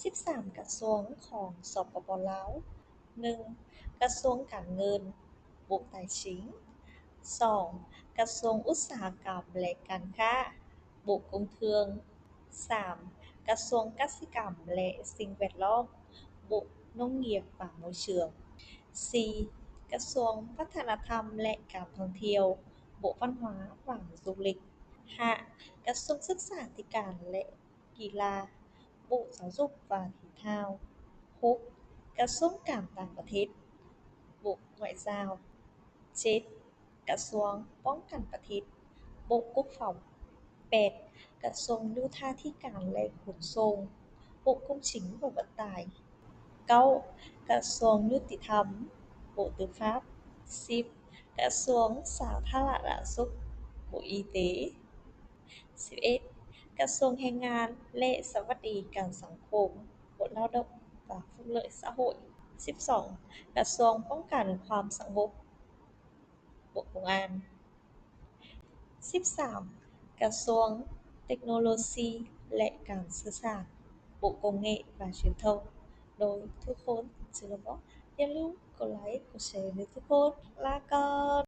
ສິບສາມ ກະຊວງຂອງ ສປປ ລາວ. ໜຶ່ງ ກະຊວງການເງິນ ບົກໄຕຊິງ. ສອງ ກະຊວງອຸດສາຫະກຳ ແລະ ການຄ້າ ບົກກົງເຄື່ອງ. ສາມ ກະຊວງກະສິກຳ ແລະ ສິ່ງແວດລ້ອມ ບົກໜຸ່ງງຽບ ປາໂມເຊືອງ. ສີ່ ກະຊວງວັດທະນະທຳ ແລະ ການທ່ອງທ່ຽວ ບົກວັນຫວາ ປາງສຸລິກ. ຫ້າ ກະຊວງສຶກສາທິການ ແລະ ກິລາ ບົກສາສຸກ ປາທີທາວ. ຫົກ ກະຊວງການຕ່າງປະເທດ ບົກຫວາຍຊາວ. ເຈັດ ກະຊວງປ້ອງກັນປະເທດ ບົກກຸກຟອງ. ແປດ ກະຊວງໂຍທາທິການ ແລະ ຂົນສົ່ງ ບົກກົງຊິງ ບົກບັນຕາຍ. ເກົ້າ ກະຊວງຍຸຕິທຳ ບົກຕຶບຟາບ. ສິບ ກະຊວງສາທາລະນະສຸກ ບົກອີເຕ. ສິບເອັດ ກະຊວງແຮງງານ ແລະ ສະຫວັດດີການສັງຄົມ ບົກລາວດອກ ປາກ ຟຸກເລີຍ ສະໂຫຍ. ສິບສອງ ກະຊວງປ້ອງກັນຄວາມສະຫງົບ ບົກກົງອານ. ສິບສາມ ກະຊວງເຕັກໂນໂລຊີ ແລະ ການສື່ສານ ບົກກົງເງ ປາຊິນໂທ. ໂດຍທຸກຄົນ ຊື່ລະບໍ? ຢ່າລືມກົດໄລ ກົດແຊເດີທຸກຄົນ. ລາກ່ອນ.